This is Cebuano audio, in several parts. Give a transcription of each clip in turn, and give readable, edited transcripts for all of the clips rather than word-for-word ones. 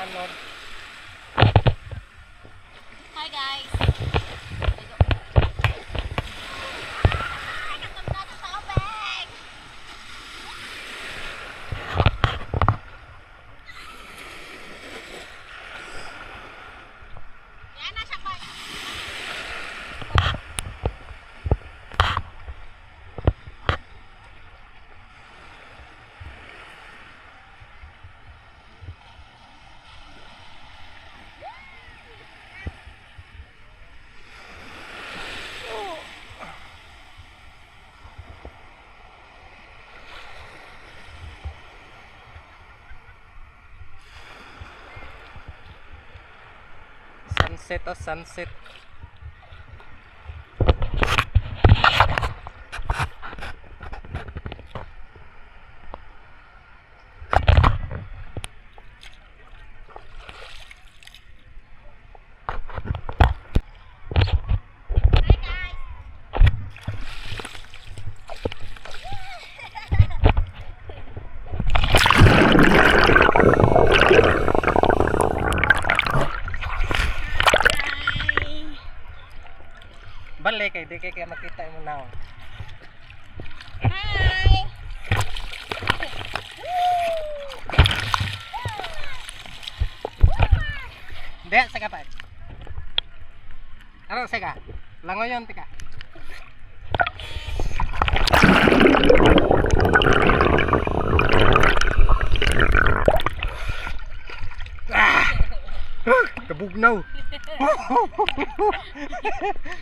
Manod. Hi guys. Ay, katugnaw sa tubig. Yan na siya pa. Sunset oh, sunset. Hi guys. Hi. Balik kay di kay kaya makita mo now. Hi. Hindi, sa pa. Ano, sega? Langoy yun, tika. Ah! Ah! Kabugnaw.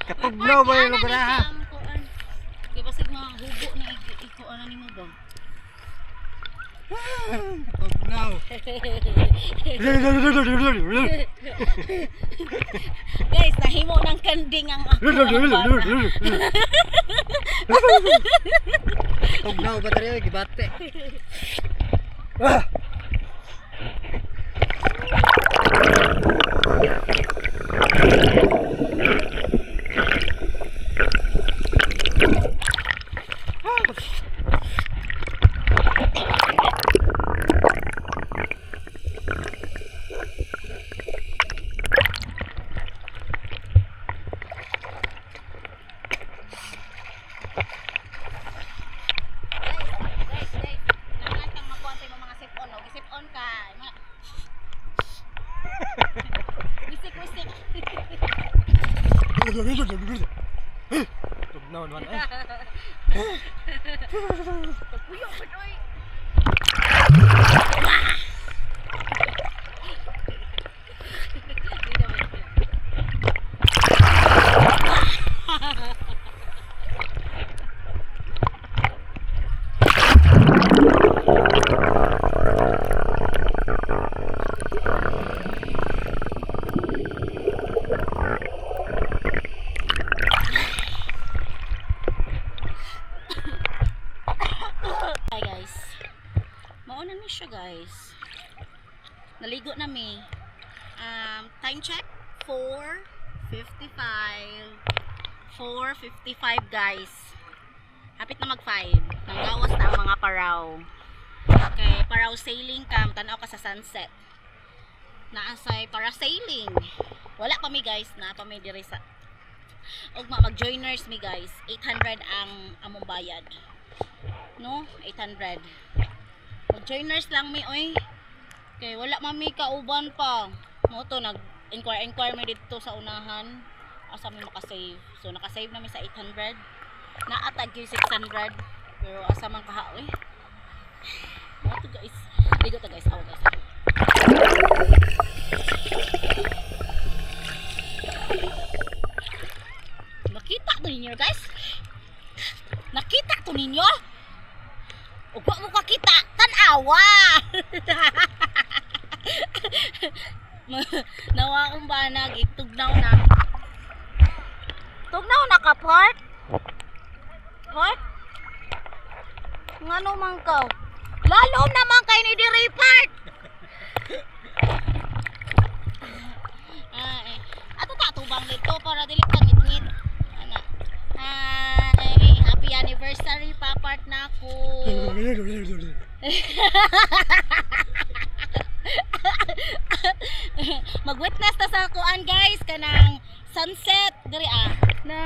Katugnaw ba yung lugar ha? Kaya basig mga hubo na ikuan na nimo ba? Katugnaw. Guys, nahimo ng kanding ang ako. Tugnaw ba tayo? Gibate. Ah! Guys, guys, guys. Nangan kang makuha sa imong mga sip-on. O, sip-on ka. Wisik, wisik. Tugnaw naman eh. Puyo, oy. Hi guys. Mauna ni siya guys. Naligo na mi. Time check 4:55. 4:55 guys. Hapit na mag 5. Nanggawas na ang mga paraw. Okay, paraw sailing kam tan-aw ka sa sunset. Naasay parasailing. Wala pa mi guys, na pa mi diri sa Ugma mag-joiners mi guys. 800 ang among bayad. No, 800. Mag-joiners lang mi oy. Kay wala man mi kauban pa. Mo to nag inquire inquire mi didto sa unahan. Asa mi makasave. So nakasave na mi sa 800. Naatag yung 600. Pero asa man kaha oy. Mo to guys. Ligo ta guys, awa guys. Nakita to ninyo guys. Nakita to ninyo? Ug wa mo kakita, tan-awa. Nawa akong banag, itugnaw na. Tugnaw na ka, part? Part? Ngano man ka? Lalom naman kay ni diri, part. Ay, ato ta tubang dito para dili ka ngit-ngit. Ana. Hi, happy anniversary pa part na ako. Mag-witness ta sa kuan, guys, kanang sunset diri ah. Na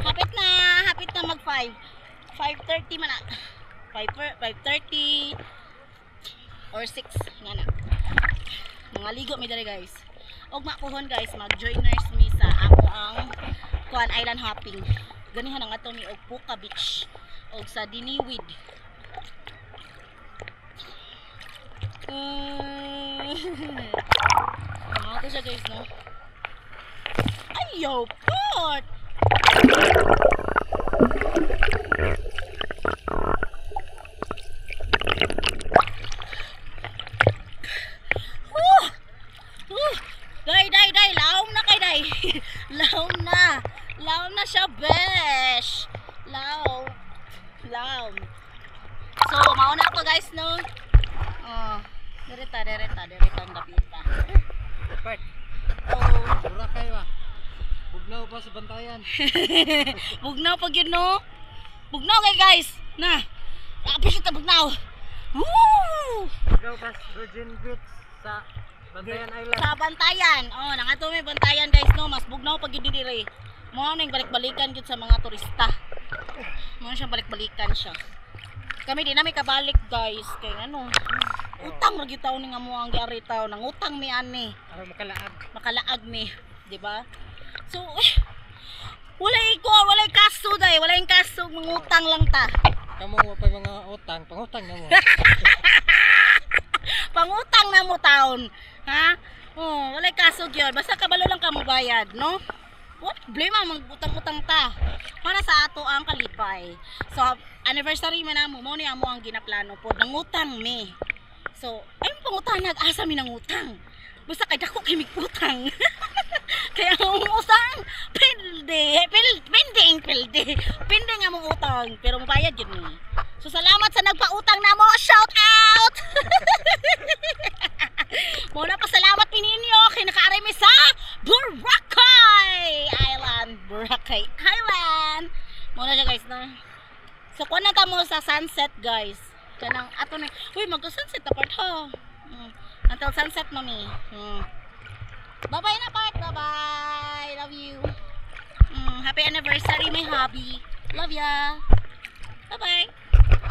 hapit na mag 5. 5:30 man na. 5 5:30 or 6 nga na. Mga ligo mi diri, guys. Og mapuhon, guys, mag-joiners mi sa amo ang kuan, island hopping. Ganihan ang ato mi og Puka Beach og sa Diniwid. Mga to siya, guys, no? Ayaw, pot! Woo! Woo! Day, day, day! Laom na kay day! Laom na! Laom na siya, besh! Laom. Laom. So, mauna ako, guys, no? Oh, direta, direta, direta ang dapita. Part. Oh. Boracay ba? Bugnaw pa sa Bantayan. Bugnaw pag yun, no? Bugnaw kay, guys! Na! Appreciate ta bugnaw! Woo! Bugnaw pa sa Virgin Beach sa Bantayan Island. Sa Bantayan. Oh, nangato may Bantayan, guys, no. Mas bugnaw pag yun diri. Mao nang balik-balikan gyud sa mga turista. Mao siya balik-balikan siya. Kami di na may kabalik, guys, kay ano. Utang ra gyud taon ni nga mo ang giari taon. Nangutang mi ani. Aron makalaag. Makalaag mi, di ba? So, eh, walay ko, walay kaso day, walay kaso, mangutang lang ta. Kamo wa pa mga utang, pangutang na mo. Pangutang na mo taon. Ha? Oh, walay kaso gyud. Basta kabalo lang ka mo bayad, no? What problema magutang-utang ta? Para sa ato ang kalipay. So, anniversary man namo, mao ni amo ang ginaplano po. Nangutang mi. So, ay pangutang nag-asa mi nangutang. Basta kay dako kay mig utang. Kaya ang utang, pilde, pinding pilde. Pinde nga mong utang, pero mabayad yun mi. So salamat sa nagpautang namo. Shout out! Muna pasalamat mi ninyo kay nakaaray mi sa Boracay Island. Boracay Island. Muna siya, guys, no. So kuha na ta mo sa sunset, guys. Kanang ato na. Uy, mag-sunset na part ha. Until sunset, mami. Bye-bye na part. Bye-bye. Love you. Happy anniversary, my hubby. Love ya. Bye-bye.